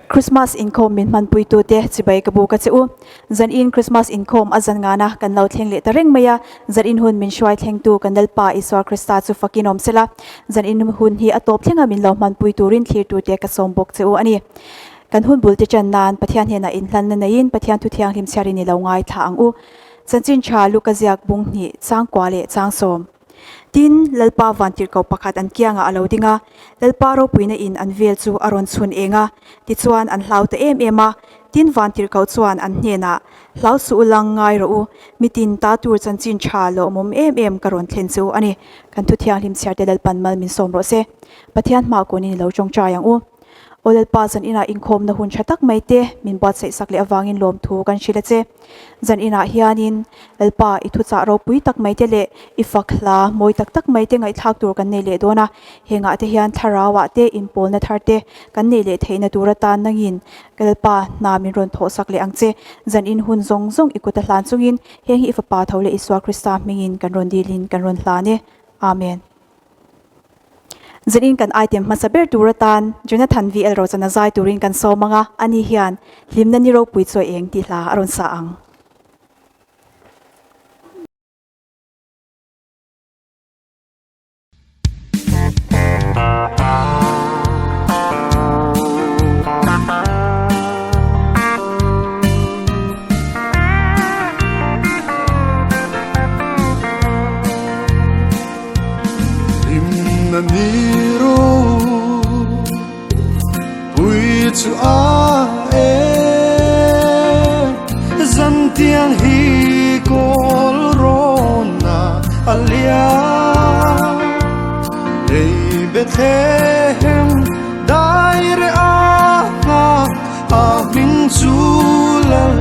Christmas inkhawm min hmanpuitute chibai ka buk a che u. Zanin Christmas inkhawm a zan ngana kan lo thleng leh ta reng mai a, zanin hun min hruai thlengtu kan Lalpa Isua Krista chu fakin awm sela, zanin hun hi a tawp thlenga min lo hmanpui turin thlirtute ka sawm bawk che u a ni. Kan hun bul te chan nan Pathian hnenah inhlanna neiin Pathian thu thianghlim chhiarin i lo ngaithla ang u. Chanchin tha Luka ziak bung hnih changkua leh changsawm. Tin, Lalpa vantirhkoh pakhat an kiangah a lo ding a, Lalpa ropuina in an vel chu a rawn chhun eng a, tichuan an hlau ta em em a. Tin, vantirhkoh chuan an hnenah, Hlau suh u lang ngai rawh u, mitin ta tur chanchin tha lawmawm em em ka rawn thlen chu a ni. Kan thu thianghlim chhiarte Lalpan mal min sawm rawh se. Pathian hma kunin i lo tawngtai ang u. Aw Lalpa, zan inah inkhawmna hun tha tak mai te min buatsaih sak leh avangin lawmthu kan hrilh a che. Zan inah hianin Lalpa i thuchah ropui tak mai te leh i fak hla mawi tak tak mai te ngaihthlak tur kan nei leh dawn a. Hengah te hian thlarauah te inpawlna thar te kan nei leh theihna tur atan nangin ka Lalpa hna min rawn thawh sak leh ang che. Zan in hun zawng zawng i kut a hlan chungin heng hi i Fapa tho leh Isua Krista hmingin kan rawn dilin kan rawn hlan e. Amen. Zanin kan item hmasa ber tur atan Jonathan VL Rochana zai turin kan sawm ang a, ani hian Hlimna ni ropui chawi eng tih hla a rawn sa ang. Hlimna ni ro pui chu a e zan tiang hi kawl rawn na a lia lei Bethlehem dai re a nga a hming chu lal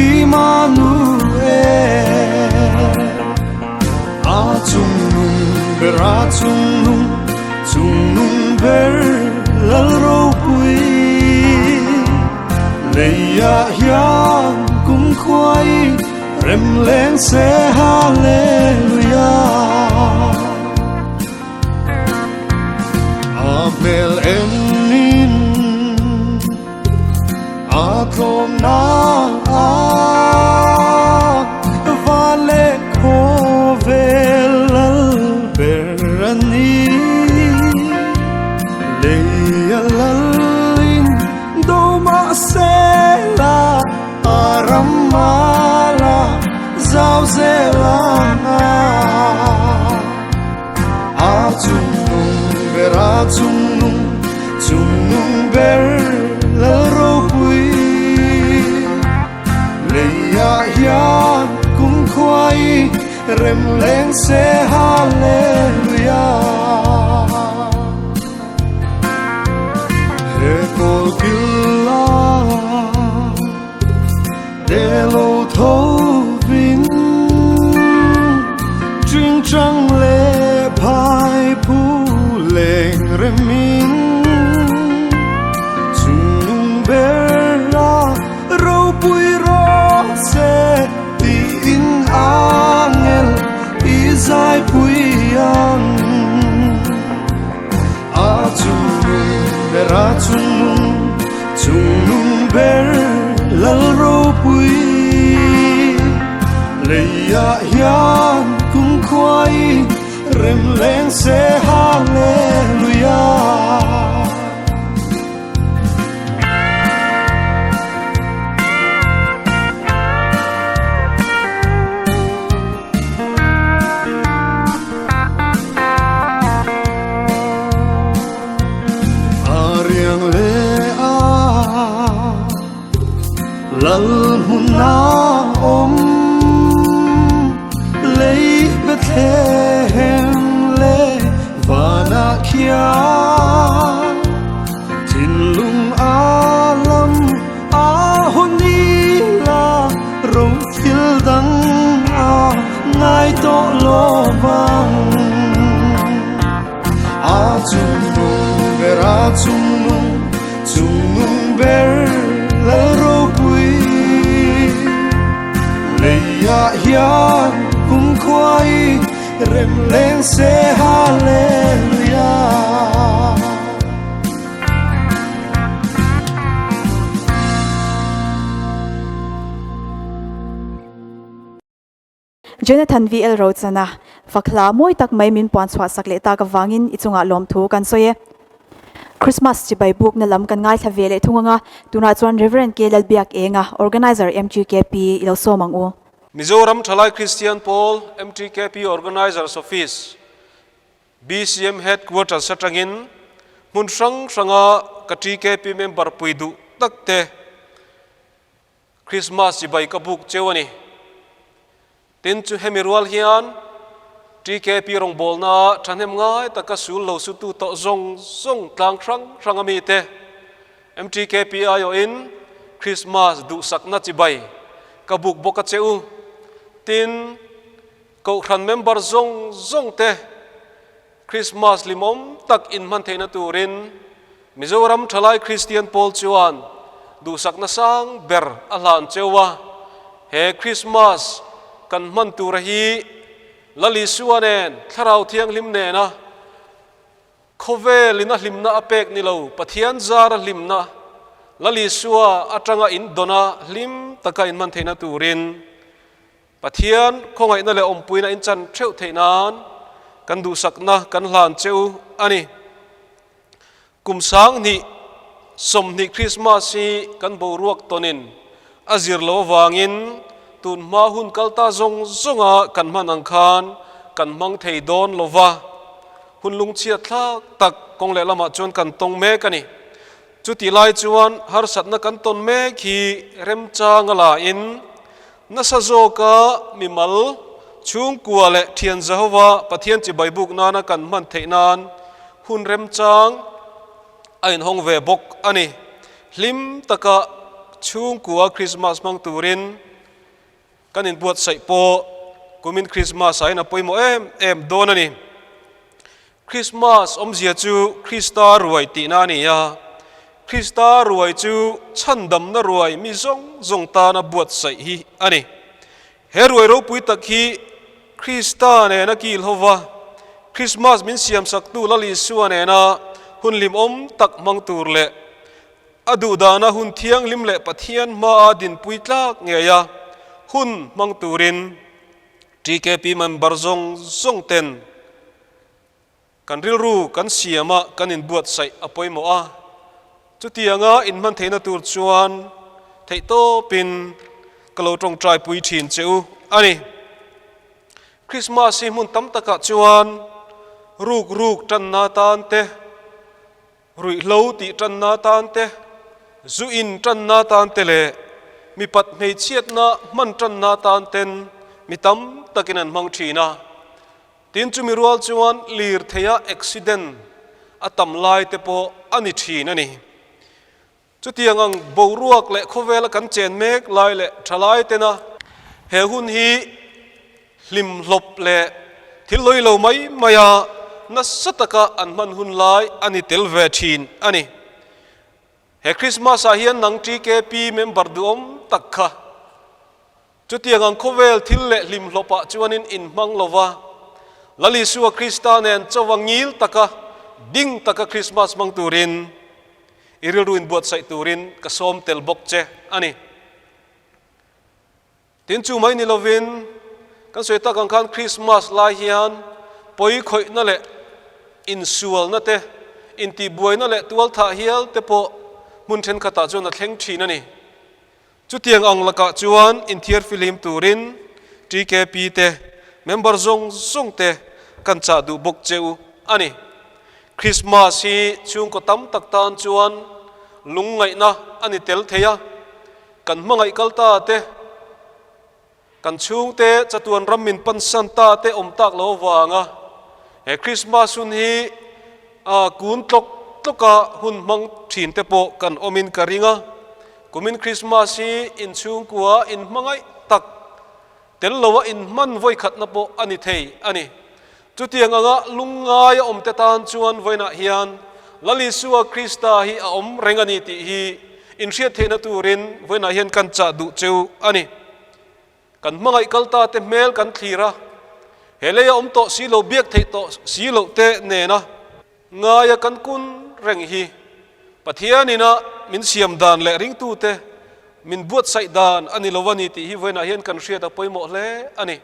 Immanuel A chung nung ber a chung nung chung nung ber lal ropui Leiah hian kum khuai rem leng se Hallelujah A hmel engin A tlawm na a van leh khawvel lal ber a ni. Lei a lalin do mah se la a ram mala zau zel ang a. A chung nung ber a chung nung chung nung ber lal ropui leiah hian kum khuai rem leng se hallelujah he kawl kil la Để lo tho vin Trinh trăng lệ phai phu leng remin Chung bera ro pui ro se ti in angel i zai pui ang A chung nung ber a chung nung chung nung ber lal ropui leiah hian kum khuai rem leng se hallelujah. A riang le a lal hmun a awm lei Bethlehem le vanah khian thinlung a lam a hawn ila ro thil dang a ngai tawh lo vang. A chung nung ber a chung nung chung nung ber lal ropui leiah hian kum khuai rem leng se hallelujah. Jonathan VL Rochana fak hla mawi tak mai min puan chhuah sak leh tak avangin i chungah lawmthu kan sawi e. Christmas chibai bukna lam kan ngaithla ve leh thung anga, tunah chuan Rev. K Lalbiak Enga, Organizer MTKP i lo sawm ang u. Mizoram Thalai Kristian Pawl, MTKP Organizers Office, BCM Headquarters atangin hmun hrang hranga ka TKP member pui duh takte Christmas chibai ka buk cheu a ni. Tin chu hemi rual hian TKP rawngbawlna thahnem ngai taka sul lo sutu tawh zawng zawng tlang hrang hrang a mite MTKP aiawhin Christmas duhsakna chibai ka buk bawk a che u. Tin, Kohhran member zawng zawng te Christmas limawm tak inhman theihna turin Mizoram Thalai Kristian Pawl chuan duhsakna sang ber a hlan cheu a, he Christmas kan hman tura hi Lal Isua nen Thlarau Thianghlim nena khawvelin a hlimna a pek ni lo, Pathian zara hlimna Lal Isua atanga indawna hlim taka inhman theihna turin Pathian khawngaihna leh awmpuina in chan theuh theih nan kan duhsakna kan hlan che u a ni. Kum 2020 Krismas hi kan boruak tawnin a zir lo avangin tun hma hun kal ta zawng zawnga kan hman ang khan kan hmang thei dawn lo va, hun lungchhiat thlak tak kawng leh lamah chuan kan tawng mek a ni. Chutih lai chuan harsatna kan tawn mek hi remchang a lain nasa zawka mimal, chhungkua leh thian Jehova Pathian chibai buk nana kan hman theih nan hun remchang a inhawng ve bawk a ni. Hlim taka chhungkua Krismas hmang turin kan inbuatsaih pawh kumin Krismas ah hian a pawimawh em em dawn a ni. Krismas awmzia chu Krista ruai tihna a ni a, Krista ruai chu chhandamna ruai mi zawng zawng tana buatsaih hi a ni. He ruai ropui tak hi Krista nena kil hova, Krismas min siamsaktu Lal Isua nena hun hlimawm tak hmang tur leh a duhdana hun thianghlim leh Pathian hmaa dinpui tlak ngeia hun hmang turin TKP member zawng zawng ten kan rilru kan siam a, kan inbuatsaih a pawimawh a. Chutianga inhman theihna tur chuan theihtawpin ka lo tawngtai pui thin che u a ni. Christmas hi hmun tam takah chuan ruk ruk tanna tan te, Ruihhlo tih tanna tan te, zu in tanna tan te leh mipat hmeichhiatna hman tanna tan ten mi tam takin an hmang thin a. Tin, chumi rual chuan lirtheia accident a tam lai te pawh a ni thin a ni. Chutiang ang boruak leh khawvela kan chen mek lai leh thalai tena he hun hi hlimhlawp leh thil lawi lo mai maia nasa taka an hman hun lai a ni tel ve thin a ni. He Krismas ah hian nang TKP member duhawm tak kha chutiang ang khawvel thil leh hlimhlawpah chuanin inhmang lova Lal Isua Krista nen chawa ngil taka ding taka Krismas hmang turin i rilru inbuatsaih turin ka sawm tel bawk che a ni. Tin chu mai ni lovin kan sawi tak ang khan Krismas lai hian pawi khawihna leh insualna te, intihbuaina leh tualthah hial te pawh hmun thenkhatah chuan a thleng thin a ni. Chutiang ang lakah chuan inthiar filim turin TKP te, member zawng zawng te kan chah duh bawk che u a ni. Krismas hi chhungkaw tam tak tan chuan lungngaihna a ni tel thei a. Kan hmangaih kal ta te, kan chhungte chatuan ram min pansan ta te awm tak lo avanga he Krismas hun hi a kun tlawk tlawka hun hmang thin te pawh kan awmin ka ring a. Kumin Krismas hi inchhungkua inhmangaih tak tel loa inhman vawikhatna pawh a ni thei a ni. Chutiang anga lungngai a awmte tan chuan vawiinah hian Lal Isua Krista hi a awm reng a ni tih hi inhriat theihna turin vawiinah hian kan chah duh cheu a ni. Kan hmangaih kal ta te hmel kan thlir a, he leia awm tawh si lo biak theih tawh si loh te nena ngaia kan kun reng hi Pathianina min siam dan leh ringtute min buatsaih dan a ni lo a ni tih hi vawiinah hian kan hriat a pawimawh hle a ni.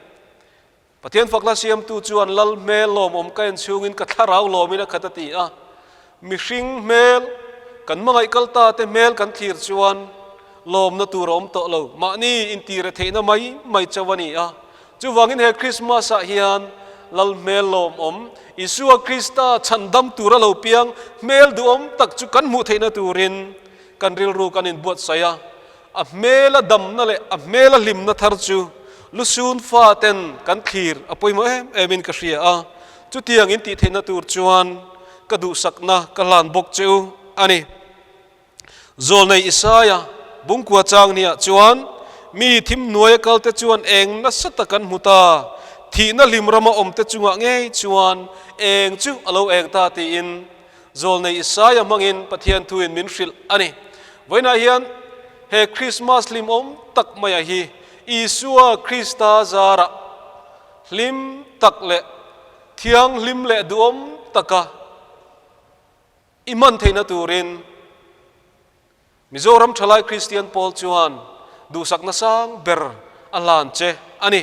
Pathian fakna siamtu chuan Lal hmel lawmawm ka en chhungin ka thlarau lawmin a khat a ti a. Mihring hmel, kan hmangaih kal ta te hmel kan thlir chuan lawmna tur a awm tawh lo. Mahni intire theihna mai mai chauh a ni a. Chuvangin he Krismas ah hian Lal hmel lawmawm, Isua Krista chhandam tura lo piang hmel duhawm tak chu kan hmuh theihna turin kan rilru kan inbuatsaih a. A hmela damna leh a hmela hlimna thar chu lusun faten kan thlir a pawimawh em emin ka hria a, chutiang in tih theihna tur chuan ka duhsakna ka hlan bawk che u a ni. Zawlnei Isaia bungkua chang hniah chuan mi thim hnuaia kalte chuan eng nasa tak an hmu ta, thihna hlim rama awmte chungah ngei chuan eng chu a lo eng ta tiin Zawlnei Isaia hmangin Pathian thuin min hrilh a ni. Vawiinah hian he Krismas hlimawm tak maia hi Isua Krista zarah hlim tak leh thianghlim leh duhawm taka i hman theihna turin Mizoram Thalai Kristian Pawl chuan duhsakna sang ber a hlan che a ni.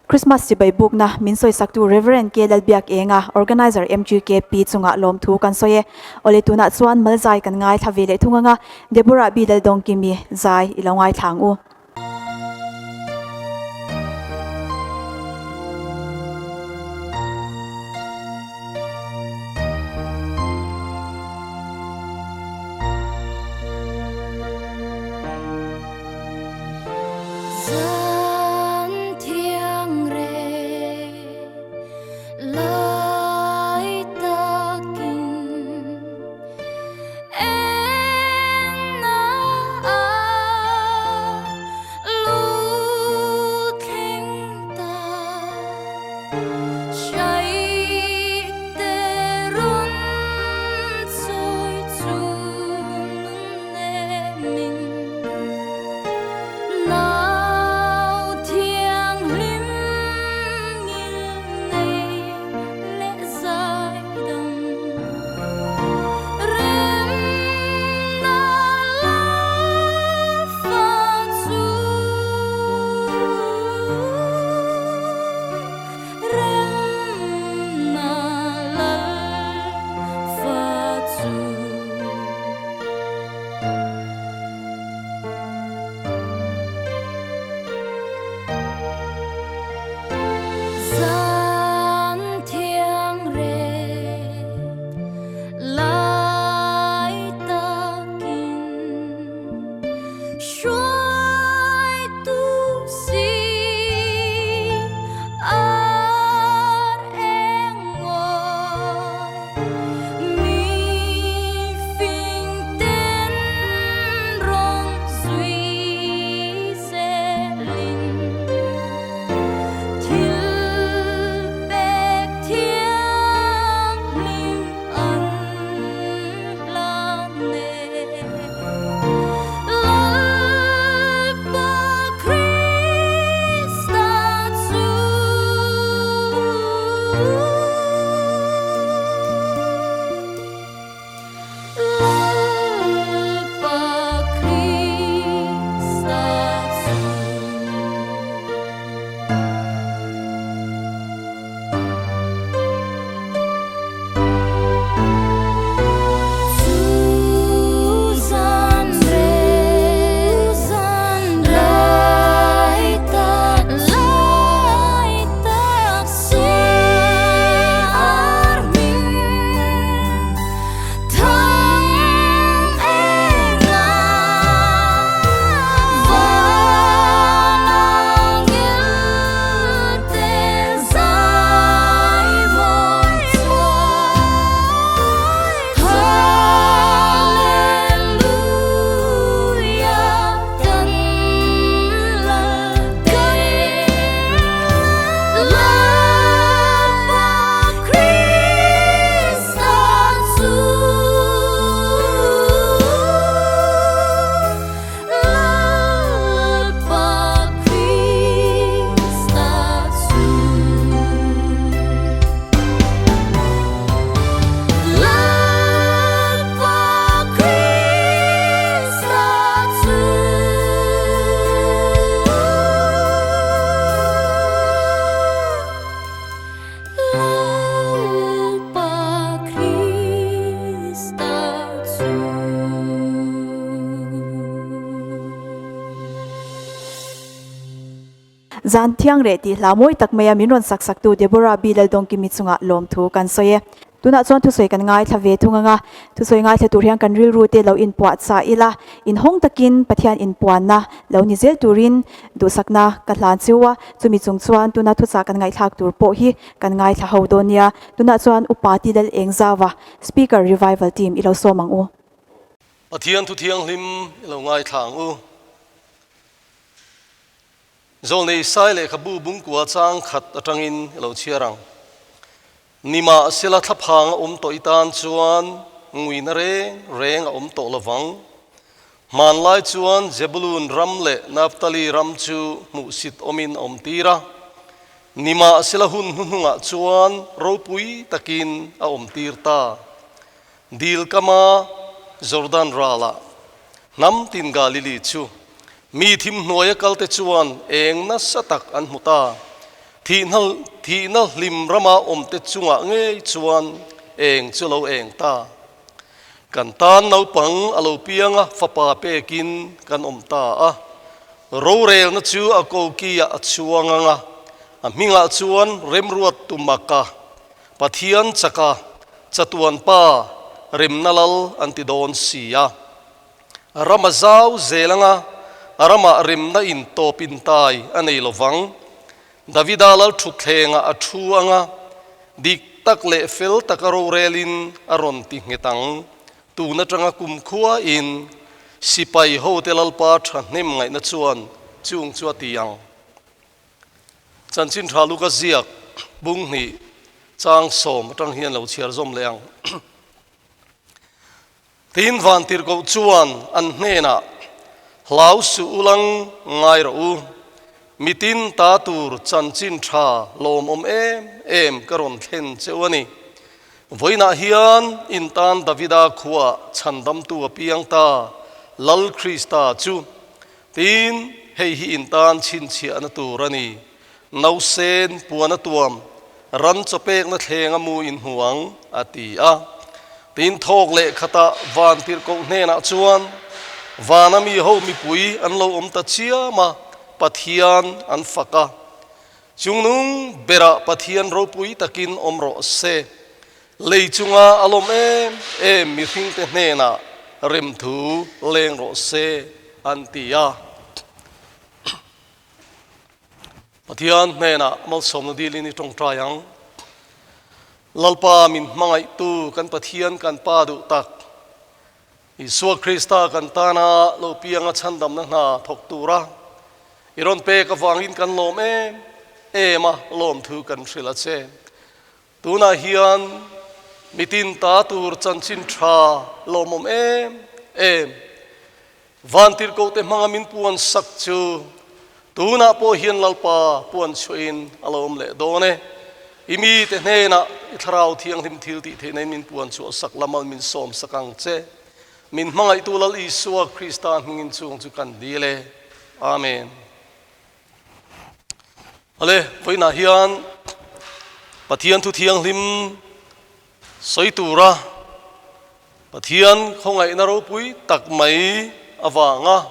Christmas chibai bukna min sawisaktu Rev. K. Lalbiakenga, Organizer MGKP chungah lawmthu kan sawi e. Awle tunah chuan mal zai kan ngaithla ve leh thung anga Deborah B. Laldawngkimi zai i lo ngaithla ang u. Zan thiang reh tih hla mawi tak maia min rawn sak saktu Deborah B. Laldawngkimi chungah lawmthu kan sawi e. Tunah chuan thusawi kan ngaithla ve thung ang a, thusawi ngaithla tur hian kan rilru te lo inpuah chah ila, inhawng takin Pathian inpuanna lo ni zel turin duhsakna ka hlan chiu a, chumi chung chuan tuna thuchah kan ngaihthlak tur pawh hi kan ngaithla ho dawn nia. Tunah chuan Upa Ti Lal Engzauva, Speaker Revival Team i lo sawm ang u. Pathian thu thianghlim i lo ngaithla ang u. Zawlnei Sai lehkhabu bungkua chang khat atangin i lo chhiar ang. Nimahsela thlaphang a awm tawh i tan chuan nguina reng reng a awm tawh lovang. Hmanlai chuan Zebulun ram leh Naphtali ram chu hmuhsit awmin a awm tir a. Nimahsela hun hnuhnungah chuan ropui takin a awm tir ta. Dil kama Jordan ralah hnam tin Galili chu mi thim hnuaia kalte chuan eng nasa tak an hmu ta. Thihna hlim rama awmte chungah ngei chuan eng chu lo eng ta. Kan tan naupang a lo piang a, fapa pekin kan awm ta a. Rorelna chu a kokiah a chhuang ang a, a hmingah chuan remruat tumaka Pathian chaka chatuan pa remna lal an ti dawn si a. Ram a zau zel anga ramah remna in tawp in tai a nei lo vang. Davida lal thutthlengah a thu anga dik tak leh fel taka rorelin a rawn ti nghet ang. Tun atanga kumkhua in sipai hote Lalpa thahnem ngaihna chuan chung chu a ti ang. Chanchin tha Luka ziak bung hnih chang sawm atang hian lo chhiar zawm leh ang. Tin vantirhkoh chuan an hnenah, Hlau suh u lang ngai rawh u, mitin ta tur chanchin tha lawmawm em em ka rawn thlen che u a ni. Vawiinah hian in tan Davida khuaah chhandamtu a piang ta, Lal Krista chu. Tin, hei hi in tan chhinchhiahna tur a ni. Nausen puan a tuam, ran chaw pekna thleng a mu in hmu ang, a ti a. Tin, thawk leh khatah van tirhkoh hnenah chuan, Vana mi ho mipui an lo awm ta chiam a, Pathian an fak a. Chungnung berah Pathian ropui takin awm rawh se. Lei chunga a lawm em em mihringte hnenah remthu leng rawh se, an ti a. Pathian hnenah malsawmna dilin i tawngtai ang. Lalpa min hmangaihtu kan Pathian kan Pa duh tak, Isua Krista kan tana lo pianga chhandamna hna thawk tura i rawn pek avangin kan lawm em em a, lawmthu kan hrilh a che. Tunah hian mitin ta tur chanchin tha lawmawm em em Vantirhkohte hmanga min puan sak chu tunah pawh hian Lalpa puan chhuahin a lo awm leh dawn e. I mite hnenah i Thlarau Thianghlim thil tih theihna in min puan chhuah sak la mal min sawm sak ang che. Min hmangaihtu Lal Isua Krista hmingin chung chu kan dil e. Amen. Ale, vawiinah hian Pathian thu thianghlim sawi tura Pathian khawngaihna ropui tak mai avanga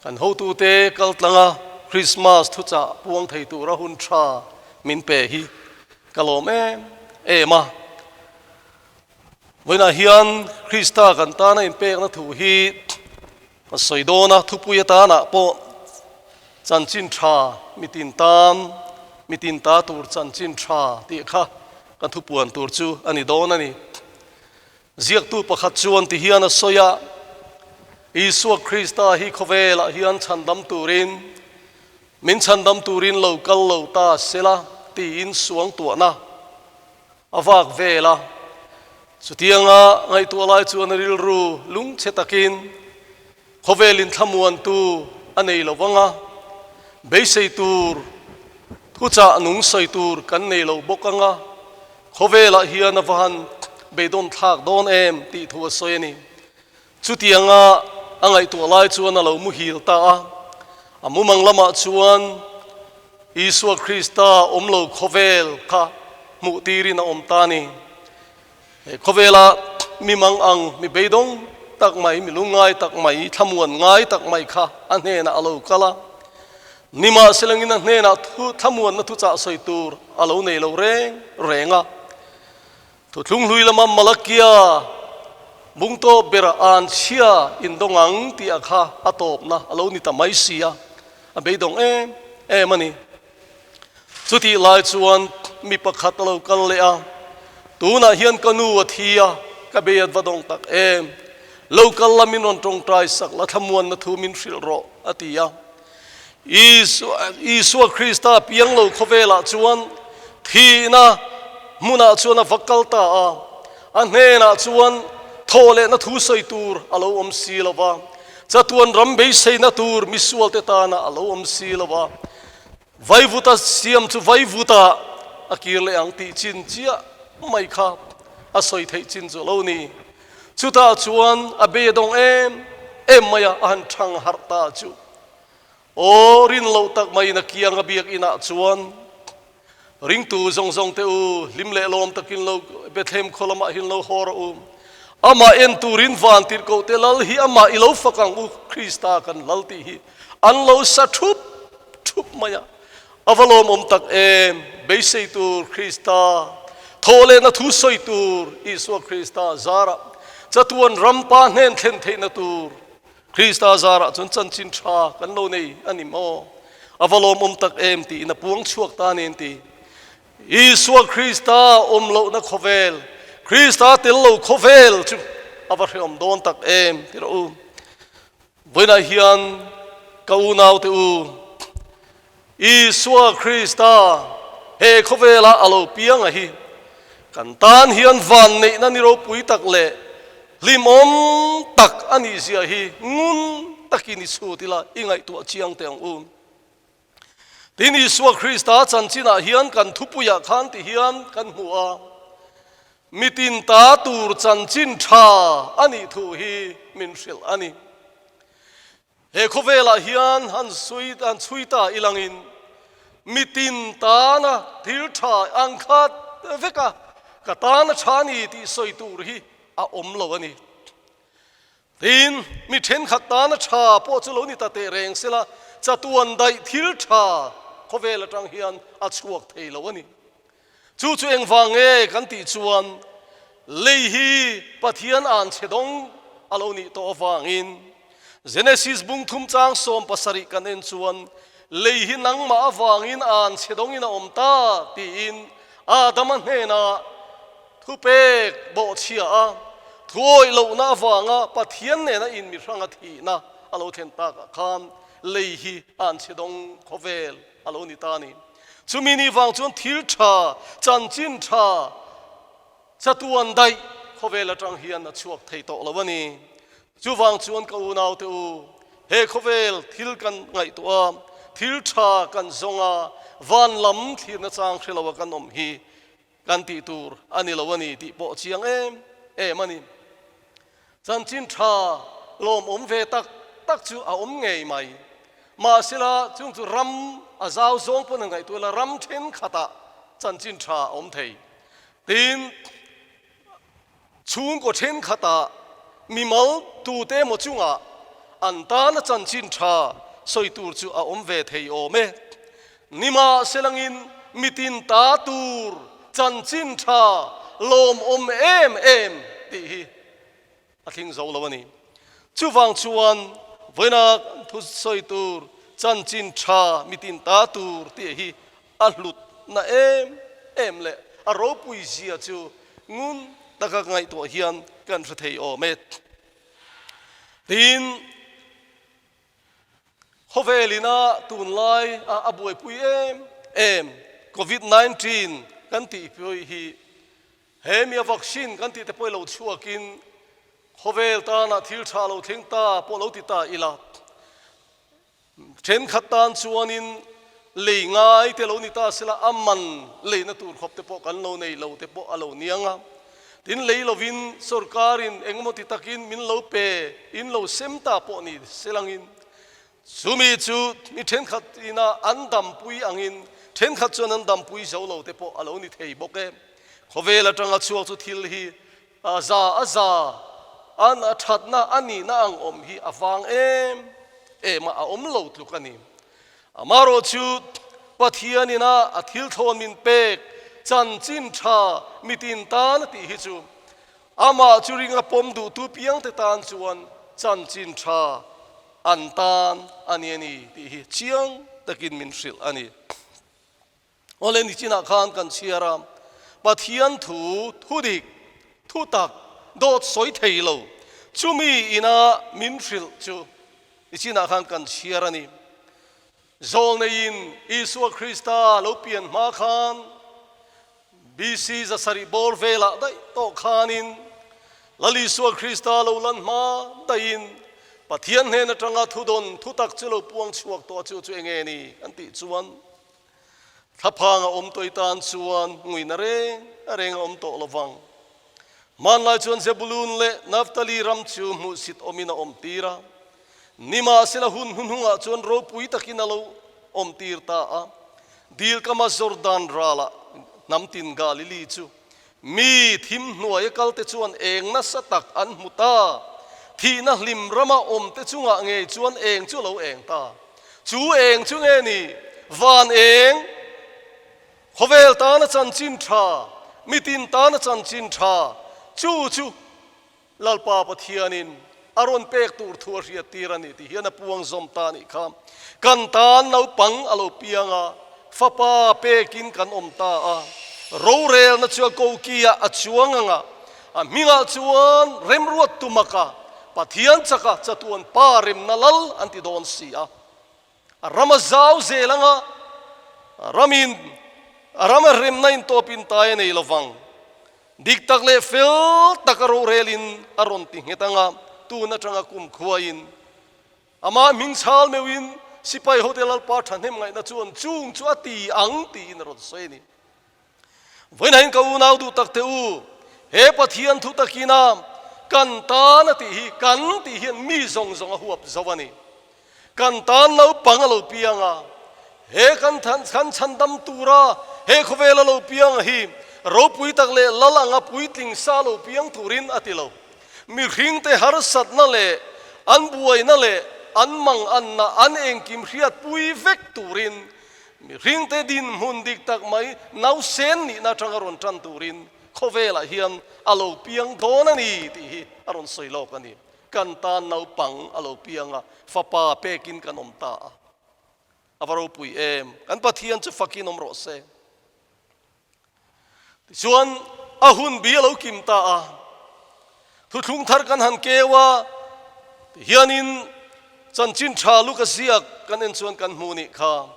kan hotute kaltlanga Krismas thuchah puang thei tura hun tha min pe hi ka lawm em em a. Vawiinah hian Krista kan tana inpekna thu hi Ka sawi dawn a, thupui atanah pawh chanchin tha mitin tan, mitin ta tur chanchin tha tih kha ka thupuan tur chu a ni dawn a ni. Ziaktu pakhat chuan ti hian a sawi a, Isua Krista hi khawvelah hian chhandam turin, min chhandam turin lo kal lo ta sela tiin suangtuahna A vak vel a, chutianga ngaihtuah lai chuan a rilru lungchhe takin khawvelin thlamuantu a nei lo vang a, beisei tur thuchah nung sawi tur kan nei lo bawk ang a, khawvelah hian a va han beidawn thlak dawn em tih thu a sawi a ni. Chutianga a ngaihtuah lai chuan a lo muhil ta a, a mumang lamah chuan Isua Krista awm lo khawvel kha hmuh tirin a awm ta a ni. He khawvela mi mang ang, mi beidawng tak mai, mi lungngai tak mai, thlamuan ngai tak mai kha a hnenah a lo kal a. Nimahselangin a hnenah thu thlamuanna thuchah sawi tur a lo nei lo reng reng a. Thuthlung hlui lama Malakia bung tawp bera an chhia indawng ang tih a kha a tawpna a lo ni ta mai si a, a beidawng em em a ni. Chutih lai chuan mi pakhat a lo kal leh a, Tunah hian ka nu a thi a, ka bei at va dawng tak em? Lo kal la min rawn tawngtai sak la, thlamuanna thu min hrilh rawh, a ti a. Isua Krista piang lo khawvelah chuan thihna hmunah chuan a va kal ta a, a hnenah chuan thawh lehna thu sawi tur a lo awm si lo va, chatuan ram beiseina tur misualte tana a lo awm si lo va, Vaivuta siam chu vaivuta a kir leh ang tih chin chiah mai kha a sawi theih chin chu a lo ni. Chutah chuan a bei a dawng em em mai a, a han thang harh ta chu. Aw, rin loh tak maiin a kiang a biak inah chuan ringtu zawng zawng te u, hlim leh lawm takin lo Bethlehem khaw lamah hian lo haw rawh u. Amah en turin van tirhkoh te lal hi amah i lo fak ang u, Krista kan lal tih hi an lo sa thup thup mai a. A va lawmawm tak em! Beisei tur Krista, thawh lehna thu sawi tur Isua Krista zarah, chatuan rampa hnen thlen theihna tur Krista zarah chuan chanchin tha kan lo nei a ni maw? A va lawmawm tak em tiin a puang chhuak ta nen ti. Isua Krista awm lohna khawvel, Krista tel lo khawvel chu a va hrehawm dawn tak em ti rawh u. Vawiinah hian ka unaute u, Isua Krista he khawvela a lo piang a hi kan tan hian vanneihna ni ropui tak leh hlimawm tak a nih zia hi ngun takin i chhut ila i ngaihtuah chiang teh ang u. Tin, Isua Krista chanchinah hian kan thupuiah khan ti hian kan hmu a, Mitin ta tur chanchin tha a nih thu hi min hrilh a ni. He khawvelah hian han sui han chhui ta ilangin mitin tana thil tha ang khat veka ka tana tha ni tih sawi tur hi a awm lo a ni. Tin, mi thenkhat tana tha pawh chu lo ni ta teh reng sela, chatuan daih thil tha khawvel atang hian a chhuak thei lo a ni. Chu chu engvang nge kan tih chuan lei hi Pathian an chhe dawng a lo nih tawh avangin Genesis bung thum chang 70 kan en chuan lei hi nangmah avangin an chhe dawngin a awm ta tiin Adama hnenah Thupek bawhchhia a, thuawih lohna avanga Pathian nena inmihranga thihna a lo thlen takah khan lei hi a an chhe dawng khawvel a lo ni ta a ni. Chumi ni vang chuan thil tha, chanchin tha, chatuan daih khawvel atang hian a chhuak thei tawh lo a ni. Chuvang chuan ka unaute u, he khawvel thil kan ngaihtuah a, thil tha kan zawng a, van lam thlirna chang hre lo a kan awm hi Kan tih tur a ni lo a ni tih pawh chiang em em a ni. Chanchin tha lawmawm ve tak tak chu a awm ngei mai. Mahsela chung chu ram a zau zawng pawn a ngaihtuah ila ram thenkhatah chanchin tha a awm thei. Tin, Chhungkaw thenkhatah mimal tute emaw chungah an tana chanchin tha sawi tur chu a awm ve thei awm e. Nimahselangin mitin ta tur chanchin tha lawmawm em em tih hi a thleng zo lo a ni. Chuvang chuan vawiina kan thu sawi tur chanchin tha mitin ta tur tih hi A hlutna em em leh a ropui zia chu ngun taka ngaihtuah hian kan hre thei awm e. Tin, khawvel ina tunlai a a buaipui em em Covid 19 kan tih pawh hi he mi a vaccine kan tih te pawh lo chhuakin khawvel tana thil tha lo thleng ta pawh lo ti ta ila. Thenkhat tan chuanin lei ngai te lo ni ta sela a man leina tur khawp te pawh kan lo nei lo te pawh a lo niang a. Tin, lei lovin sorkarin engemaw ti takin min lo pe in lo sem ta pawh ni selangin chumi chu mi thenkhat ina an dampui angin thenkhat chuan an dampui zo lo te pawh a lo ni thei bawk e. Khawvel atanga chhuak chu thil hi A za a za an a thatna a nihna ang awm hi a vang em em a, a awm lo tluk a ni. Amaherawhchu, Pathianin a a thil thlawn min pek chanchin tha mitin tan a tih hi chu amah chu ringa pawm duhtu piangte tan chuan chanchin tha an tan a ni a ni tih hi chiang takin min hrilh a ni. Awle nichinah khan kan chhiar a, Pathian thu thudik, thutak, dawt sawi thei lo, chumi ina min hrilh chu nichinah khan kan chhiar a ni. Zawlneiin Isua Krista lo pian hma khan BC 700 bawr velah daih tawh khanin Lal Isua Krista lo lan hma daihin Pathian hnen atanga thudawn thutak chu lo puang chhuak tawh chu chu enge ni an tih chuan Thlaphang a awm tawh i tan chuan nguina reng reng a awm tawh lo vang. Hmanlai chuan Zebulun leh Naphtali ram chu hmuhsit awmin a awm tir a, nimahsela hun hnuhnungah chuan ropui takin a lo awm tir ta a. Dil kama Jordan ralah hnam tin Galili chu mi thim hnuaia kalte chuan eng nasa tak an hmu ta. Thihna hlim rama awmte chungah ngei chuan eng chu a lo eng ta. Chu eng chu nge ni? Van eng, khawvel tana chanchin tha, mitin tana chanchin tha, chu chu Lalpa Pathianin a rawn pek tur thu a hriat tir a ni tih hian a puang zawm ta a nih kha. Kan tan naupang a lo piang a, fapa pekin kan awm ta a, rorelna chu a kokiah a chuang ang a, a hmingah chuan remruat tumaka Pathian chaka chatuan pa remna lal an ti dawn si a. A ram a zau zel ang a, a ramin a rama remna intawpin tai a nei lo vang. Dik tak leh fel taka rorelin a rawn ti nghet ang a, tun atanga kumkhuain amah hming chhal meuhin sipai hote Lalpa thahnem ngaihna chuan chung chu a ti ang tiin a rawn sawi a ni. Vawiin ka unau duh tak teh u, he Pathian thu takina kan tan a tih hi kan tih hian mi zawng zawng a huap zo a ni. Kan tan naupang a lo piang a, he kan kan chhandam tura he khawvel a lo piang hi ropui tak leh lal anga puitling sa lo piang turin a ti lo. Mihringte harsatna leh an buaina leh an manganna an engkim hriatpui vek turin Mihringte dinhmun dik tak mai nausen nihna atanga rawn tan turin khawvelah hian a lo piang dawn a ni tih hi a rawn sawi lawk a ni. Kan tan naupang a lo piang a, fapa pekin kan awm ta a. A va ropui em! Kan Pathian chu fakin awm rawh se. Tichuan, a hun bi a lo kim ta a, thuthlung thar kan han keu a, tihianin chanchin tha lu ka ziak kan en chuan kan hmuh nih kha.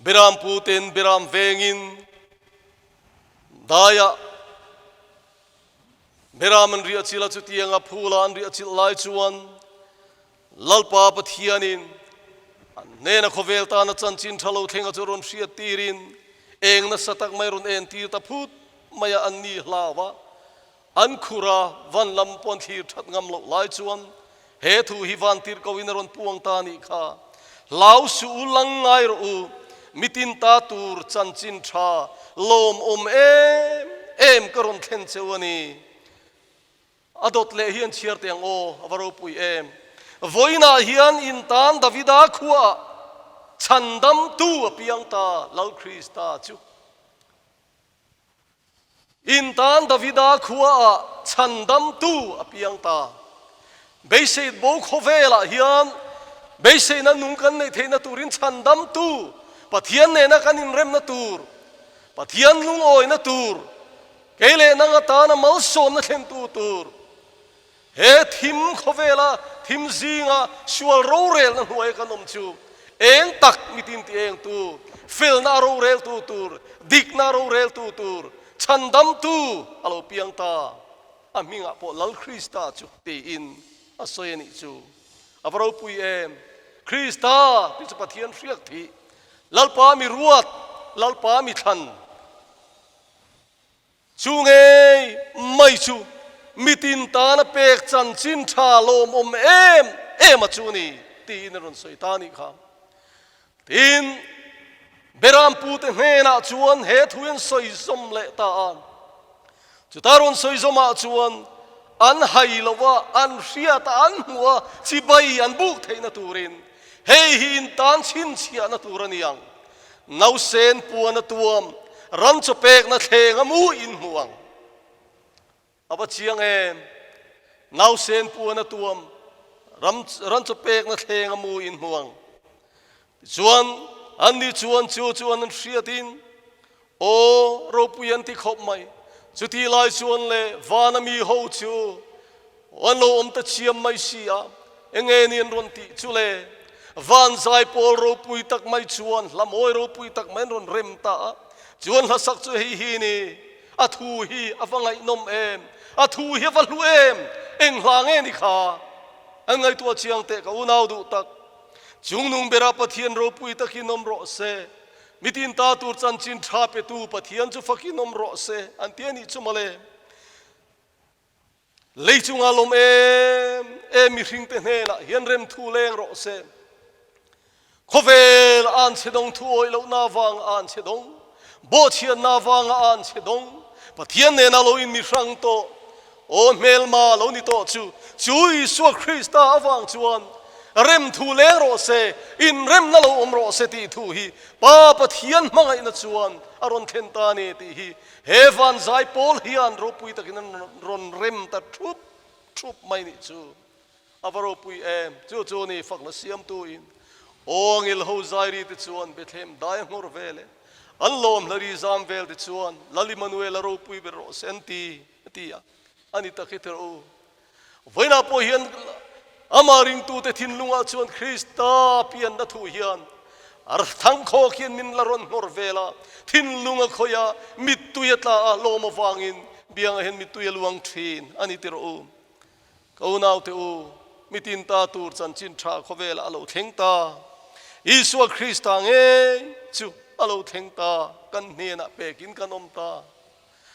Beram pu ten beram vengin daiah beram an riah chilh a, chutianga phula an riah chilh lai chuan Lalpa Pathianin an hnena khawvel tana chanchin tha lo thlenga chu rawn hriat tirin eng nasa tak mai rawn en tir ta phut mai a, an ni hlau a, an khur a, van lam pawh an thlir that ngam loh lai chuan he thu hi van tir ko in a rawn puang ta a nih kha. Hlau suh u, lang ngai rawh u, mitin ta tur chanchin tha lawmawm em em ka rawn thlen cheu a ni. A dawt leh hi an chhiar teh ang aw, a va ropui em. Vawiinah hian in tan Davida khuaah chhandamtu a piang ta, Lal Krista chu. In tan Davida khuaah chhandamtu a piang ta. Beisei bo khawvelah hian beiseina nung kan neih theihna turin chhandamtu Pathian nena kan inremna tur, Pathian lungawina tur, Kei leh nang atana malsawmna thlentu tur he thim khawvela thim zinga sual rorelna hnuaia kan awm chu eng tak mitin ti eng tu, felna a roreltu tur, dikna a roreltu tur, chhandamtu a lo piang ta. A hmingah pawh Lal Krista chu tiin a sawi a nih chu. A va ropui em! Krista tih chu Pathian hriak thih, Lalpa mi ruat, Lalpa mi thlan. Chu ngei mai chu mitin tana pek chanchin tha lawmawm em em a chu ni tiin a rawn sawi ta a nih kha. Tin, Berampute hnenah chuan he thu an sawi zawm leh ta a. Chuta rawn sawi zawmah chuan an hai lo a, an hriat a, an hmuh a, chibai an buk theihna turin. Hei hi in tan chhinchhiahna tur a ni ang. Nausen puan a tuam, ram chaw pekna thleng a mu in hmu ang. A va chiang em? Nausen puan a tuam, ram ran chaw pekna thleng a mu in hmu ang. Tichuan, anni chuan chu chuan an hriatin, Aw, ropui an ti khawp mai. Chuti lai chuan le vana mi ho chu an lo awm ta chiam mai si a, enge ni an rawn tih chu le? Van zai pawl ropui tak mai chuan hla mawi ropui tak mai an rawn rem ta a, chuan hla sak chu hei hi ni, A thu hi a va ngaihnawm em? A thu hi a va hlu em? Eng hla nge ni kha? An ngaihtuah chiang teh ka unau duh tak. Chungnung bera Pathian ropui takin awm rawh se. Mitin ta tur chanchin tha petu Pathian chu fakin awm rawh se an ti a nih chu mawle. Lei chunga lawm em em mihringte hnenah hian remthu leng rawh se. Khawvel an chhe dawng thu awih lohna avanga an chhe dawng, bawhchhiatna avanga an chhe dawng, Pathian nena lo in mi hrang tawh, aw hmelma lo ni tawh chu, chu Isua Krista avang chuan remthu leng rawh se, inremna lo awm rawh se tih thu hi Pa Pathian hmangaihna chuan a rawn thlen ta a ni tih hi he van zai pawl hian ropui takin an rawn rem ta thup thup mai nih chu. A va ropui em! Chu chu ni fakna siamtu in aw angil ho zairi te chuan Bethlehem dai a nghawr vel e. An lawm hlari zam vel te chuan Lal Immanuel a ropui ber rawh se an ti, a ti a. A ni tak hi ther u. Vawiinah pawh hian amah ringtute thinlungah chuan Krista pianna thu hian a thangkhawk hian min la rawn nghawr vel a, thinlung a khawih a, mittui a tla a, lawm avangin biangah hian mittui a luang thin a ni tirh u. Ka unaute u, mitin ta tur chanchin tha khawvelah a lo thleng ta. Isua Krista ngei chu a lo thleng ta, kan hnenah pekin kan awm ta.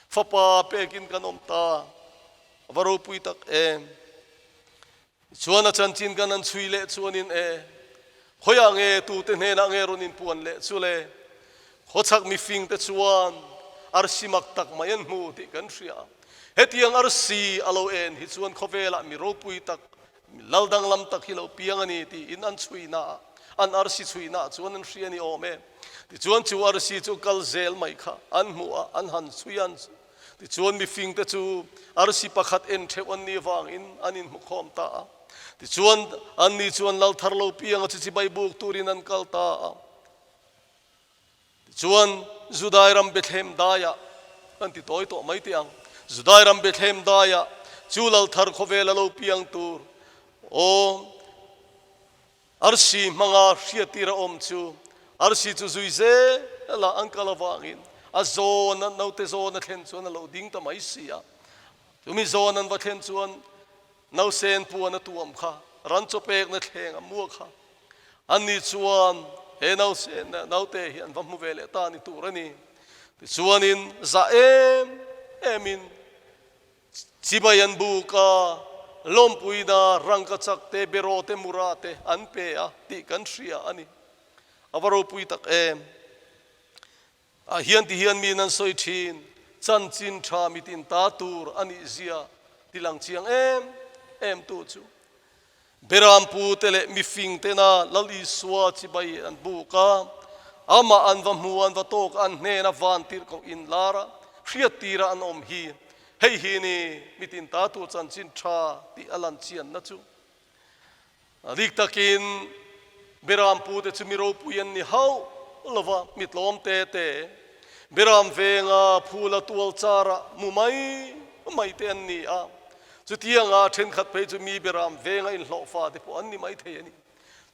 Fapa pekin kan awm ta. A va ropui tak em! Chuan a chanchin kan han chhui leh chuanin e, khawiah nge tute hnenah nge rawn inpuan leh chu le? Khawchhak mifingte chuan arsi mak tak mai an hmu tih kan hria. Hetiang arsi a lo en hi chuan khawvelah mi ropui tak, mi lal danglam tak hi lo piang a ni tiin an chhuihnaah, an arsi chhuihnaah chuan an hria ni awm e. Tichuan chu arsi chu kal zel mai kha an hmuh a, an han chhui an Tichuan mifingte chu arsi pakhat en theuh an nih avangin an inhmukhawm ta a. Tichuan anni chuan lal thar lo pianga chi chibai buk turin an kal ta a. Tichuan, Judai ram Bethlehem daiah, kan ti tawi tawh mai teh ang, Judai ram Bethlehem daiah chu lal thar khawvel a lo piang tur, aw, arsi hmanga hriattir a awm chu, arsi chu zui zela an kal avangin a zawn, a naute zawn a thlen chuan a lo ding ta mai si a. Chumi zawn an va thlen chuan Nausen puan a tuam kha, ran chaw pekna thleng a mua kha. Anni chuan he nausen naute hi an va hmu ve leh ta ni tur a ni. Tichuanin zah em emin chibai an buk a, lawmpuina rangka chak te, beraw te, mura te an pe a tih kan hria a ni. A va ropui tak em! Ah hian ti hian mi nan sawi thin, chanchin tha mitin ta tur a nih zia ti lang chiang em em tu chu. Berampu te leh mifing tena Lal Isua chibai an buk a, amah an va hmu an va tawk a, an hnena van tirh koh in lar a, hriat tira an awm hi, hei hi ni mitin ta tur chanchin tha tih a lan chianna chu. A dik takin Beram pute chu mi ropui an ni hauh lo va, mi tlawm te te, Beram venga phula tual chara mu mai mai te an ni a. Chutianga thenkhat phei chu mi Beram venga inhlawhfa te pawh an ni mai thei a ni.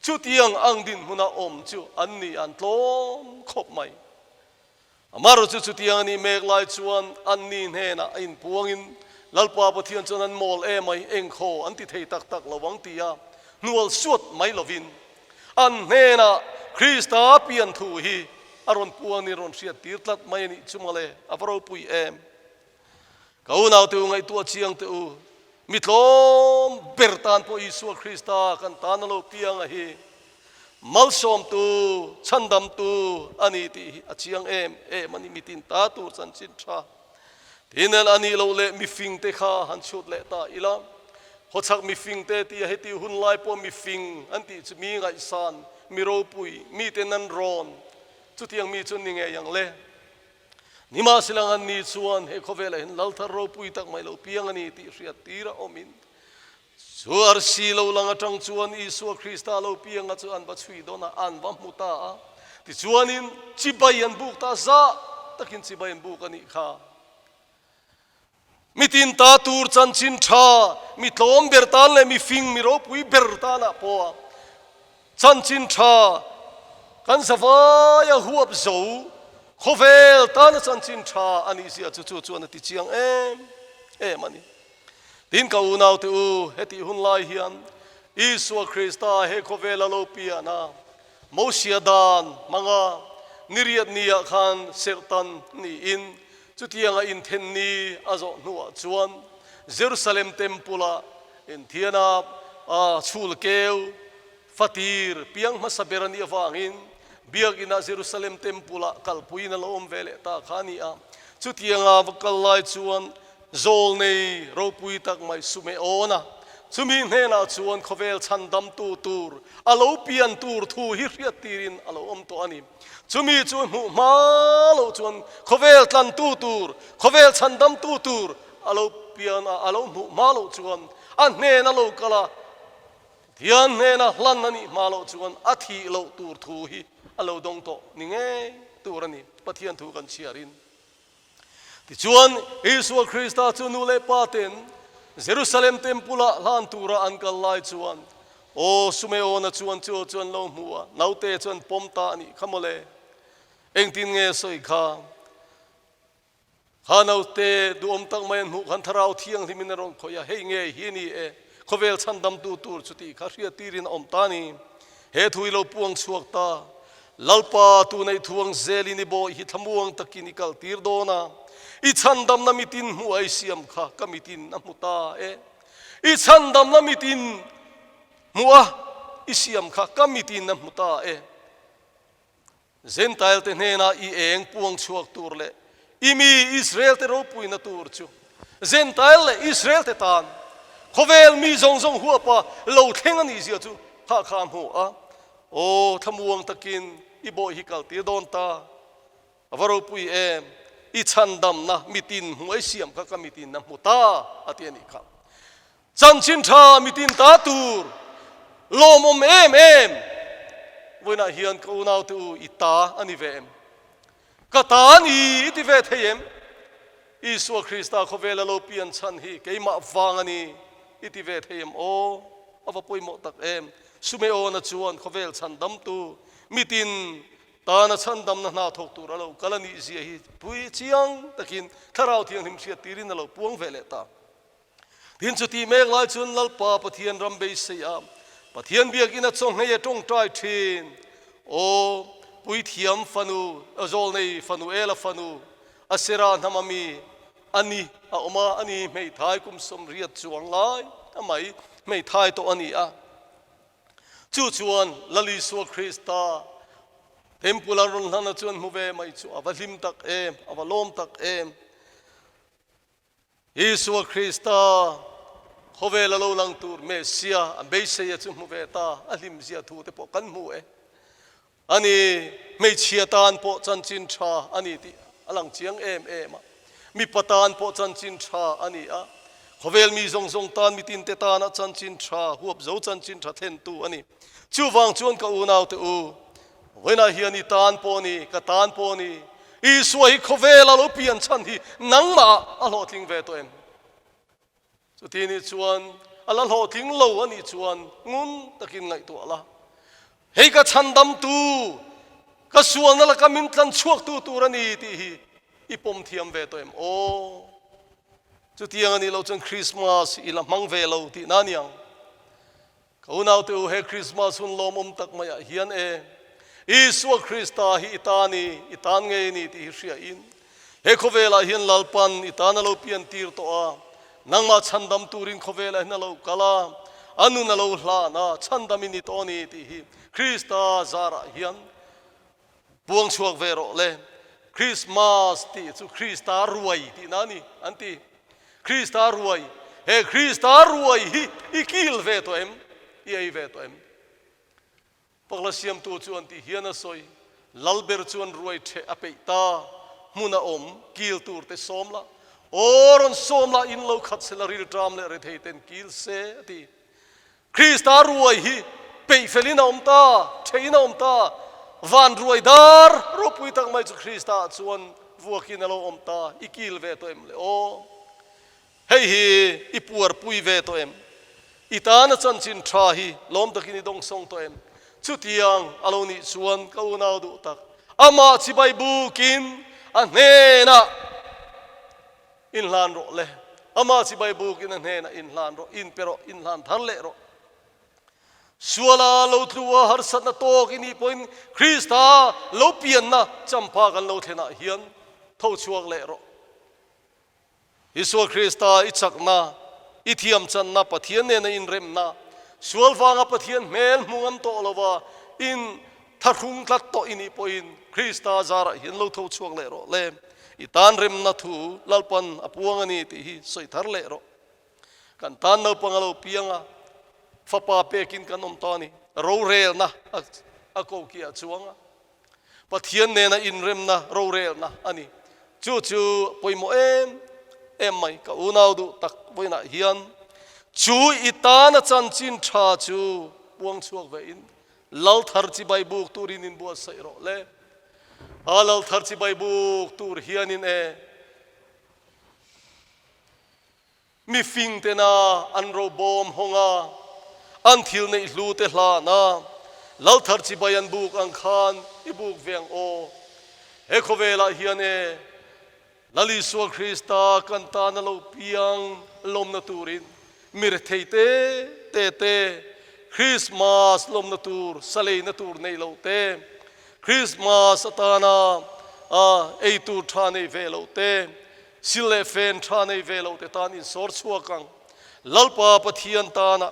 Chutiang ang dinhmuna awm chu an ni an tlawm khawp mai. Amaherawh chu chutiang a nih mek lai chuan anni hnenah a inpuangin, Lalpa Pathian chuan an mawl em mai, engkhaw an ti thei tak tak lo ang tia hnual suat mai lovin an hnenah Krista pian thu hi a rawn puangin rawn hriat tir tlat mai a nih chu mawle, a va ropui em. Ka unaute u ngaihtuah chiang teh u, mi tlawm ber tan pawh Isua Krista kan tan a lo piang a hi malsawmtu, chhandamtu a ni tih hi a chiang em em a ni, mitin ta tur chanchin tha. Tinel a nih loh leh mifingte kha han chhut leh ta ila. Khawchhak mifing te tia heti hun lai pawh mifing an tih chu mi ngaihsan, mi ropui, miten an rawn. Chutiang mi chu an ni ngei ang le. Nimahsela an ni chuan he khawvelah hian lal thar ropui tak mai lo piang a ni tih hriat tir a awmin chu arsi lo lang atang chuan Isua Krista lo pianga chu an va chhui dawn a, an va hmu ta a. Tichuanin chibai an buk ta, zah takin chibai an buk a nih kha. Mi tin ta tur chanchin tha, mi tlawm ber tan leh mi fing, mi ropui ber tanah pawh chanchin tha kan zavaia huap zo khawvel tana chanchin tha a nih zia chu chu chuan a ti chiang em em a ni. Tin ka unaute u, hetih hun lai hian Isua Krista he khawvel a lo pian a, Mosia dan hmanga niriat niah khan serhtan niin chutianga inthen ni a zawh hnuah chuan Jerusalem Temple-ah inthiana chhul keu fatir piang hmasa ber a nih avangin Biakinah Jerusalem Temple-ah kalpuiin a lo awm ve leh ta kha a ni a. Chutianga va kal lai chuan Zawlnei ropui tak mai Sumeona chumi hnenah chuan khawvel chhandamtu tur a lo pian tur thu hi hriat tirin a lo awm tawh a ni. Chumi chu hmuh hma loh chuan khawvel tlantu tur, khawvel chhandamtu tur a lo pian a, a lo hmuh hma loh chuan a hnen a lo kal a, Pathian hnena hlan a nih hma loh chuan a thih loh tur thu hi a lo dawng tawh ni ngei tur a ni, Pathian thu kan chhiarin. Tichuan, Isua Krista chu nu leh pa ten Jerusalem Temple-ah hlan tura an kal lai chuan, Aw, Sumeona chuan chu chu an lo hmu a, naute chu an pawm ta a nih kha mawle. Engtin nge sawi kha? Kha naute duhawm tak mai an hmuh khan Thlarau Thianghlimin a rawn khawih a, hei nge hi ni e, khawvel chhandamtu tur chu tih kha hriattirin a awm ta a ni. He thu i lo puang chhuak ta. Lalpa, tu neih thuang zelin i bawi hi thlamuang takin i kal tir dawn a, i chhandamna mitin hmuh a i siam kha ka mitin a hmu ta e. I chhandamna mitin hmuh a i siam kha ka mitin a hmu ta e. Zentail-te hnenah i eng puang chhuak tur leh i mi Israel-te ropuina tur chu Zentail leh Israel-te tan khawvel mi zawng zawng huapa lo thleng a nih zia chu kha kha a hmu a. Aw, thlamuang takin i bawih hi kal tir dawn ta. A va ropui em, i chhandamna mitin hmuai siam kha ka mitin a hmu ta, a ti a nih kha. Chanchin tha mitin ta tur lawmawm em em vawiinah hian ka unaute u i ta a ni ve em? Ka ta a ni i ti ve thei em? Isua Krista khawvela lo pian chhan hi keimah vang a ni i ti ve thei em? Aw, a va pawimawh tak em! Sumeona chuan khawvel chhandamtu mitin tana chhandamna hna thawk tur a lo kal a nih zia hi pui chiang takin Thlarau Thianghlim hriat tirin a lo puang ve leh ta. Tin chutih mek lai chuan Lalpa Pathian ram beisei a, Pathian biakinn a chawnghei a tawngtai thin. Aw, Puithiam fanu, Zawlnei fanu Ela fanu, Asera hnam a mi a ni a awm a, a ni hmeithai kum 80 chuang lai a mai hmeithai tawh a ni a. Chu chuan Lal Isua Krista Temple a rawn hlan a chuan hmu ve mai chu a va hlim tak em, a va lawm tak em. Isua Krista khawvel a lo lang tur Messia an beisei a chu hmu ve ta, a hlimzia thu te pawh kan hmu e. Ani hmeichhia tan pawh chanchin tha a ni tih a lang chiang em em a. Mipa tan pawh chanchin tha a ni a. Khawvel mi zawng zawng tan mitinte tana chanchin tha, huap zo chanchin tha thlentu a ni. Chuvang chuan ka unaute u, vawiinah hian i tan pawh ni, ka tan pawh ni, Isua hi khawvela lo pian chhan hi nangmah a hlawhtling ve tawh em? Chuti nih chuan a la hlawhtling lo a nih chuan ngun takin ngaihtuah la. Hei ka chhandamtu, ka sualna laka min tlan chhuaktu tur a ni tih hi i pawm thiam ve tawh em? Aw, chutiang a nih loh chuan Krismas i la hmang ve lo tihna a ni ang. Ka unaute u, he Krismas hun lawmawm tak maiah hian e, Isua Krista hi i ta ni, i tan ngei ni tih hi hriain, he khawvelah hian Lalpan i tan a lo pian tir tawh a, nangmah chhandam turin khawvelah hian a lo kal a, a nun a lo hlan a, chhandam i ni tawh a ni tih hi Krista zarah hian Puang chhuak ve rawh le. Christmas tih chu Krista ruai tihna a ni an ti. Krista ruai. He Krista ruai hi i kil ve tawh em? I ei ve tawh em? Pakla siamtu chuan ti hian a sawi, Lalber chuan ruai ṭheh a peih ta, hmun a awm, kil tur te sawm la, aw rawn sawm la, in lo khat sela rilṭam leh rethei ten kil se, a ti. Krista ruai hi peih felin a awm ta, ṭhehin a awm ta, van ruai dar ropui tak mai chu Krista ah chuan vuakin a lo awm ta, i kil ve tawh em le aw? Hei hi i puarpui ve tawh em? I tana chanchin tha hi lawm takin i dawngsawng tawh em? Chutiang a lo nih chuan ka unau duh tak, amah chibai bukin a hnenah inhlan rawh le, amah chibai bukin a hnenah inhlan rawh, inpe rawh, inhlan thar leh rawh. Suala lo tlua harsatna tawk i nih pawhin Krista lo pianna champha kan lo thlenah hian tho chhuak leh rawh. Isua Krista i chakna, i thiamchanna, Pathian nena inremna, sual vanga Pathian hmel hmu ngam tawh lova in thahrung tlat tawh i nih pawhin Krista zarah hian lo tho chhuak leh rawh le. I tan remna thu Lalpan a puang a ni tih hi sawi thar leh rawh. Kan tan naupang a lo piang a, fapa pekin kan awm ta a ni. Rorelna a ko kiah chuang a. Pathian nena inremna rorelna a ni. Chu chu pawimawh em em mai ka unau duh tak vawiinah hian chu i tana chanchin tha chu puang chhuak ve in lal thar chibai buk turin in buatsaih rawh le. A lal thar chibai buk tur hianin e Mifing tena an robawm hawng a, an thil neih hlu te hlan a, Lalthar chibai an buk ang khan i buk ve ang aw. He khawvelah hian e, Lal Isua Krista kan tan a lo piang lawmna turin mi rethei te te te, Krismas lawmna tur, saleina tur nei lo te, Krismas atana ei tur tha nei ve lo te, Sil leh fen tha nei ve lo te tan in sawr chhuak ang. Lalpa Pathian tana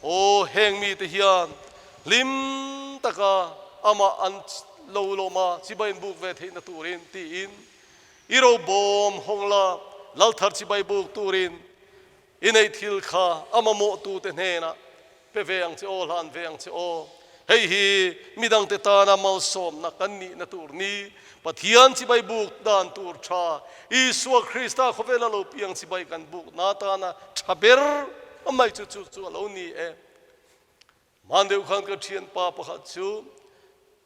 aw heng mite hian hlim taka amah an lo lawm a, chibai in buk ve theihna turin tiin i robawm hawng la, Lalthar chibai buk turin I neih thil kha a mamawhtute hnenah pe ve ang che aw, hlan ve ang che aw. Hei hi midangte tana malsawmna kan nihna tur ni, Pathian chibai buk dan tur tha, Isua Krista khawvela lo piang chibai kan bukna tana tha ber mai chu chu chu a lo ni e. Hman deuh khan ka thianpa pakhat chu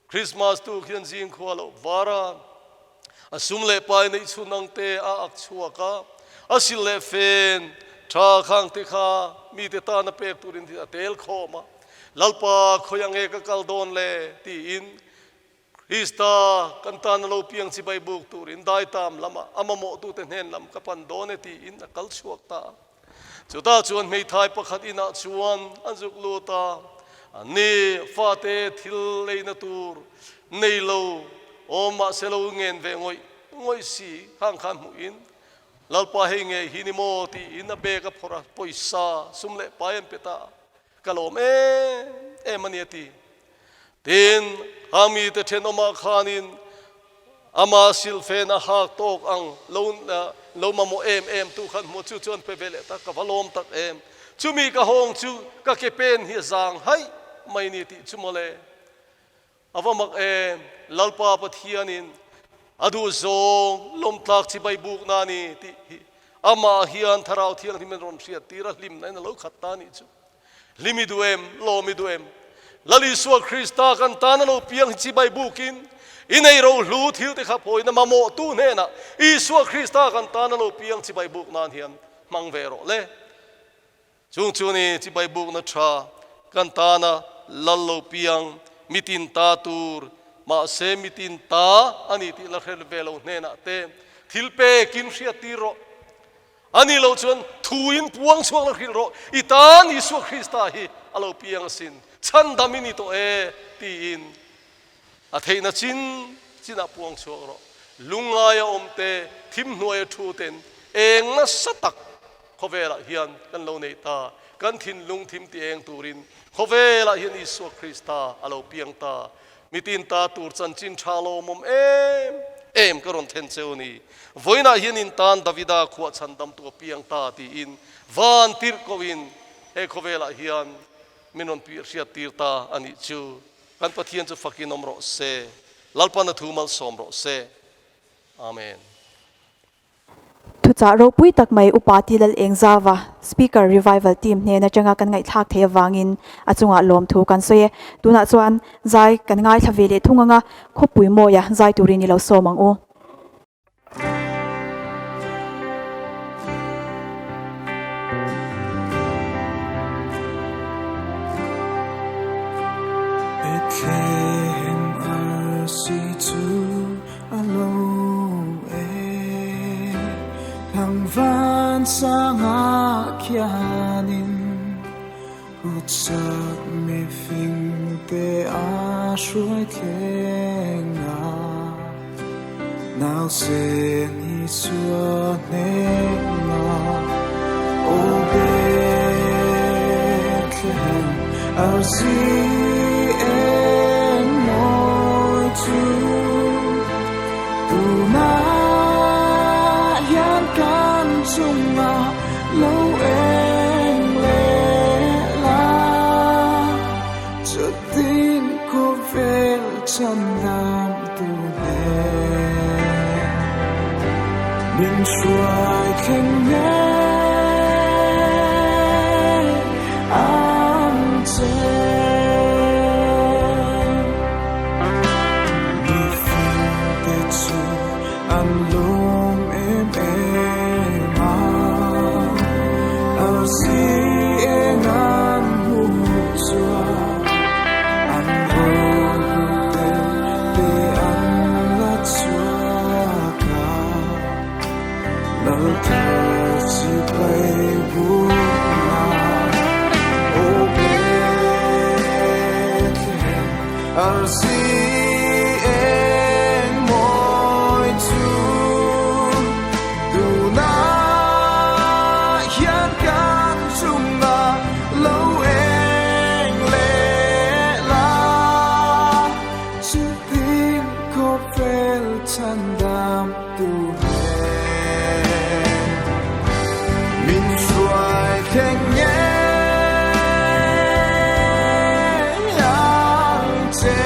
Christmas tuk hian zing khua loh var a, a sum leh pai neih chhun ang te a ak chhuak a, a sil leh fen tha khang te kha mite tana pek turin a tel khawm a, Lalpa khawi ange ka kal dawn le tiin Krista kan tana lo piang chibai buk turin daitam lamah a mamawhtute hnen lam ka pan dawn e tiin a kal chhuak ta a. Chutah chuan hmeithai pakhat inah chuan an zuk lut a, Ni, fate thil leina tur nei lo awm mahse lo ngen ve ngawih ngawih si khang khan hmuhin Lalpa hei ngei hi ni maw tiin a bag a phawrh a, pawisa sum leh pai an pe ta a, ka lawm em em a ni a ti. Tin, a mite thenawmah khanin ama silhfen a hak tawk ang lo lo mamawh em em tu khan hmuh chu chuan pe ve leh ta, ka va lawm tak em. Chumi ka hawng chu ka ke pen hi a zang haih mai ni tih chu mawle. A va mak em, Lalpa Pathianin a duh zawng lawmtlak chibai bukna a ni tih hi amah hian Thlarau Thianghlim in rawn hriat tir a, hlimna in a lo khat ta a nih chu. Hlim i duh em? Lawm i duh em? Lal Isua Krista kan tan a lo piang hi chibai bukin i nei rohlu thil te kha pawhin a mamawhtu hnenah Isua Krista kan tan a lo piang chibai buk nan hian hmang ve rawh le. Chung chu ni chibai bukna tha kan tana lal lo piang mitin ta tur mahse mitin ta a ni tih la hre ve lo hnenah te thil pekin hriat tir rawh. A ni lo chuan thu in puang chhuak la hrilh rawh, i tan Isua Krista hi a lo piang asin, chhandam i ni tawh e tiin a theihna chin chinah puang chhuak rawh. Lungngaia awm te, thim hnuaia thu ten eng nasa tak khawvelah hian kan lo nei ta, kan thinlung thim ti eng turin khawvelah hian Isua Krista a lo piang ta. Mitin ta tur chanchin tha lawmawm em? em ka rawn thlen cheu ni. Vawiinah hian in tan Davida khuah chhandamtu a piang ta tiin van tirh kohin he khawvelah hian min rawn hriat tir ta a nih chu. Kan Pathian chu fakin awm rawh se. Lalpan a thu malsawm rawh se. Amen. Thuchah ropui tak mai Upa Ti Lal Eng Zava, Speaker Revival Team hnen atanga kan ngaihthlak theih avangin a chungah lawmthu kan sawi e. Tunah chuan zai kan ngaithla ve leh thung anga khawpui mawia zai turin i lo sawm ang u. Bethlehem arsi chu a lo e Thangvan sangah khianin Kutsak mifing te a hruai thleng a Nausen Isua hnenah Aw Bethlehem arsi eng mawi chu Tunah hian kan chungah lo eng leh la Chutin khawvel chhandam tu nen min hruai thleng ngei ang che. Mi fingte chu an lawm em em a, arsi eng an hmuh chuan an rohlu te an la chhuak a, Lalthar chipai bukna aw Bethlehem arsi eng mawi chu tunah hian kan chungah lo eng leh la chutin khawvel chhandam tu nen min hruai thleng ngei ang che.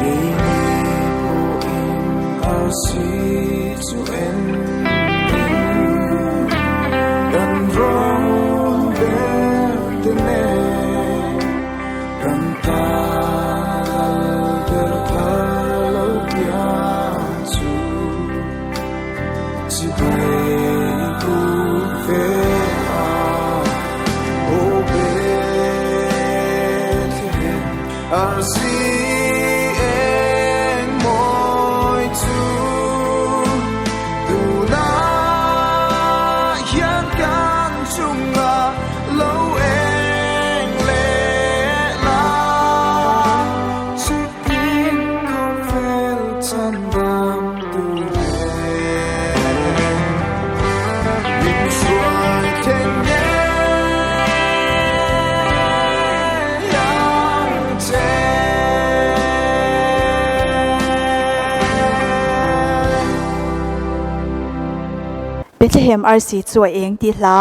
Keini pawhin arsi chu en in kan rawn ber te nen kan tan lal ber thar lo piang chu chibai put ve a aw Bethlehem arsi eng mawi chu tunah hian kan chungah lo eng leh la chutin khawvel chhandam tu nen min hruai thleng ngei ang che. Bethlehem arsi chu a eng tih hla.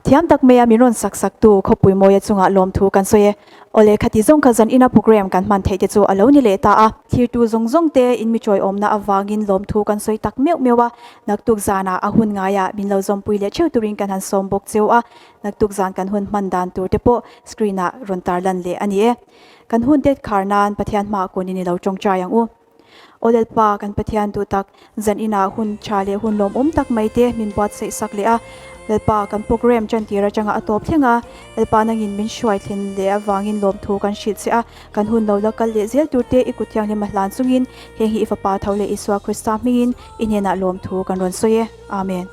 Thiam tak maia min rawn sak sak tu khawpui mawia chungah lawmthu kan sawi e. Awle khati zawng kha zan ina program kan hman theih te chu a lo ni leh ta a. Thirtu zawng zawng te in mi chawiawmna avangin lawmthu kan sawi tak meuh meuh a, naktuk zanah a hun ngaiah min lo zawmpui leh theuh turin kan han sawm bawk cheu a, naktuk zan kan hun hman dan tur te pawh screen ah rawn tarlan leh a ni e. Kan hun tet khar nan Pathian hmaah kunin i lo tawngtai ang u. Aw Lalpa, kan Pathian duh tak, zan inah hun tha leh hun lawmawm tak mai te min buatsaih sak leh a. Lalpa, kan program chantir atanga a tawp thleng a, Lalpa nangin min hruai thlen leh avangin lawmthu kan hrilh che a, kan hun lo la kal leh zel tur te i kut thianghlim a hlan chungin heng hi i Fapa tho leh Isua Krista hmingin i hnenah lawmthu kan rawn sawi e. Amen.